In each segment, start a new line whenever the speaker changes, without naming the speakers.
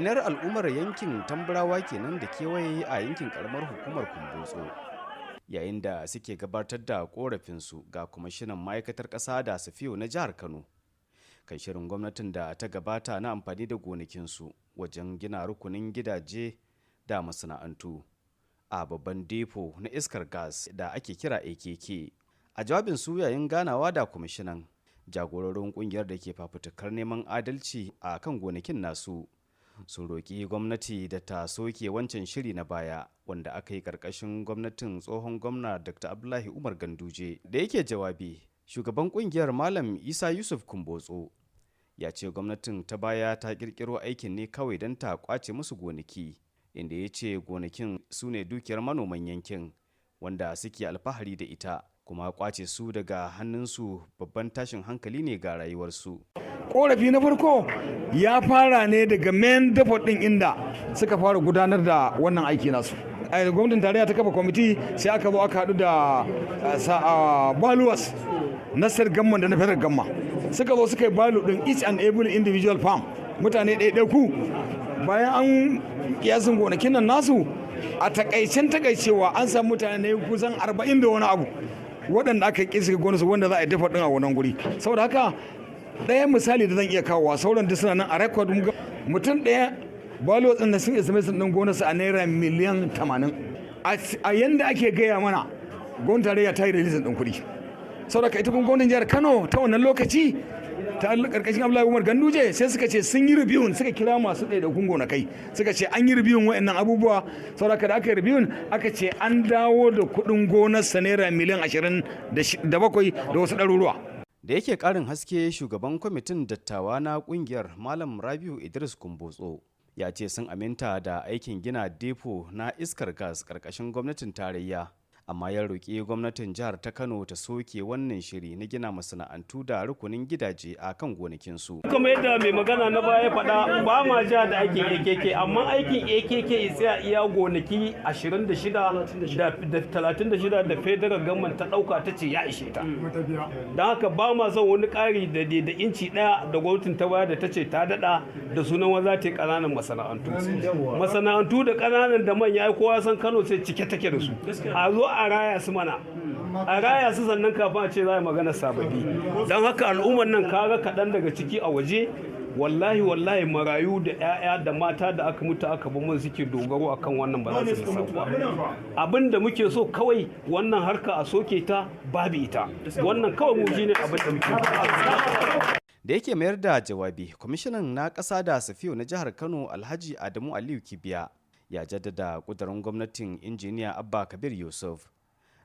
Hayaniyar al'ummar yankin Tamburawa kenan da kewaye a yankin karamar hukumar Kumbotso, yayin da suke gabatar da korafinsu ga kwamishinan ma'aikatar ƙasa da safiyo na jihar Kano kan shirin gwamnatin da ta gabata na amfani da gonakinsu wajen gina rukunin gidaje da masana'antu a babban depo na iskar gas da ake kira AKK. A jawabin su yayin ganawa da kwamishinan, jagororin kungiyar da ke fafutukar neman adalci a kan gonakin nasu sun roƙi gwamnati da ta soke wancan shiri na baya wanda aka yi ƙarƙashin gwamnatin tsohon gwamna Dr. Abdullahi Umar Ganduje. Da yake jawabi, shugaban kungiyar, Malam Isa Yusuf Kumbotso, ya ce gwamnatin ta baya ta ƙirƙiro aikin ne kawai don ta ƙwace musu gonaki, inda ya ce gonakin su ne dukiyar manoman yankin wanda suke alfahari da ita, kuma ƙwace su daga hannunsu babban tashin hankali ne ga rayuwarsu.
Korafi na farko ya fara ne daga main depot din, inda suka fara gudanar da wannan aiki nasu. A gwamnatin tarayya ta kafa kwamiti, sai aka zo aka haɗu da valuers na state government da na federal government. Suka zo suka yi value din each and every individual farm, mutane ɗaiɗaiku. Bayan an kiyasin gonakin nan nasu, a takaicen takaicewa, an samu mutane kusan 40 da wani abu waɗanda aka kisa gonarsu wanda za a yi depot din a wannan guri. Saboda haka, ɗaya misali da zan iya kawowa, sauran duk suna nan a record. Mutum ɗaya, valuers ɗin da sun estimate ɗin gonarsa a naira miliyan 80. A yanda ake gaya mana, gwamnatin tarayya ta yi releasing ɗin kuɗi. Saboda ita kuma gwamnatin jihar Kano ta wannan lokaci, ta karkashin Abdullahi Umar Ganduje, sai suka ce sun yi reviewing. Suka kira masu ɗaiɗaikun gonakai, suka ce an yi reviewing wa'annan abubuwa. Saboda da aka yi reviewing, aka ce an dawo da kuɗin gonarsa naira miliyan 27 da wasu ɗaruruwa.
Da yake karin haske, shugaban kwamitin dattawa na kungiyar, Malam Rabiu Idris Kumbotso, ya ce sun aminta da aikin gina depo na iskar gas karkashin gwamnatin tarayya, amma ya roƙi gwamnatin jihar ta Kano ta soke wannan shiri na gina masana'antu da rukunin gidaje a kan gonakinsu.
Kamar yadda mai magana na baya faɗa, ba ma ja da aikin AKK, amma aikin AKK ya tsaya iya gonaki 26 da 36 da federal government ta ɗauka, ta ce ya ishe ta. Don haka ba ma son wani ƙari da inci ɗaya da gwamnatin ta baya da ta ce ta daɗa da sunan wa za ta yi ƙananan masana'antu. Masana'antu da ƙananan da manya, kowa san Kano sai cike take da su. A zo a raya su mana, a raya su, sannan kafin a ce za a yi magana sababbi. Don haka al'ummar nan, kaga kaɗan daga ciki a waje, wallahi wallahi, marayu da 'ya'ya da mata da aka mutu aka bar mun suke dogaro akan wannan, ba za su samu ba. Abin da muke so kawai, wannan harka a soke ta, babu ita. Wannan kawai mu shine abin da muke.
Da yake mayar da jawabi, kwamishinan na ƙasa da safiyo na jihar Kano, Alhaji Adamu Aliyu Kibiya, ya jaddada ƙudurin gwamnatin Injiniya Abba Kabir Yusuf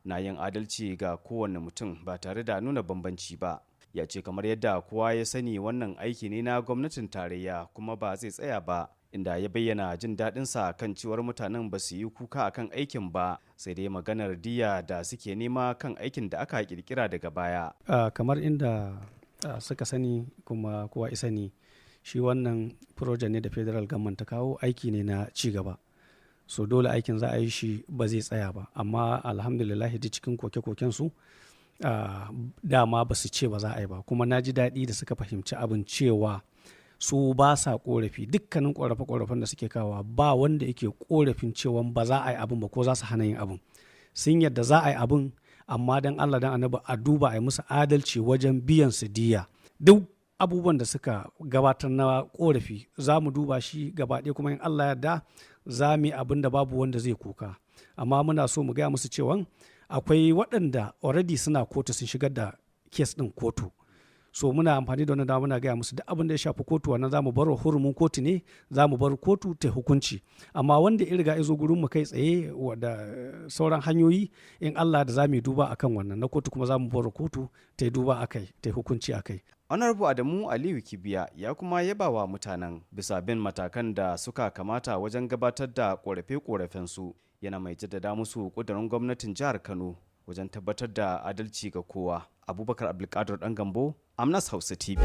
na yin adalci ga kowane mutum ba tare da nuna bambanci ba. Ya ce kamar yadda kowa ya sani, wannan aiki ne na gwamnatin tarayya kuma ba zai tsaya ba, inda ya bayyana jin daɗinsa kan cewar mutanen ba su yi kuka akan aikin ba, sai dai maganar diya da suke nema kan aikin da aka kirkira daga baya.
Kamar inda suka sani kuma kowa ya sani, shi wannan project ne da federal government ta kawo, aiki ne na ci gaba. So dole aikin za a yi shi, ba zai tsaya ba. Amma alhamdulillah, duk cikin koke-koken su, dama ba su ce ba za a yi ba. Kuma na ji daɗi da suka fahimci abin, cewa su ba sa korafi. Dukkanin korafe-korafen da suke kawa, ba wanda yake korafin cewa ba za a yi abin ba ko za su hana yin abin. Sun yadda za a yi abin, amma dan Allah dan Annabi a duba a yi musu adalci wajen biyan su diya. Duk abubuwan da suka gabatar na korafi, za mu duba shi gaba ɗaya, kuma in Allah yarda za mu yi abin da babu wanda zai kuka. Amma muna so mu gaya musu cewa akwai waɗanda already suna kotu, sun shigar da case ɗin kotu. So muna amfani da wannan dama muna gaya musu, duk abin da ya shafi kotu, wannan za mu bar hurumin kotu ne, za mu bar kotu ta hukunci. Amma wanda ya riga ya zo gurin mu kai tsaye da sauran hanyoyi, in Allah da za mu duba akan wannan na kotu, kuma za mu bar kotu ta duba akai, ta hukunci akai.
Honorable Adamu Aliyu Kibiya ya kuma yaba wa mutanen bisa bin matakan da suka kamata wajen gabatar da korafe-korafensu, yana mai jaddada musu ƙudurin gwamnatin jihar Kano wajen tabbatar da adalci ga kowa. Abubakar Abdulkadir Dan Gambo, Amnas Hausa TV.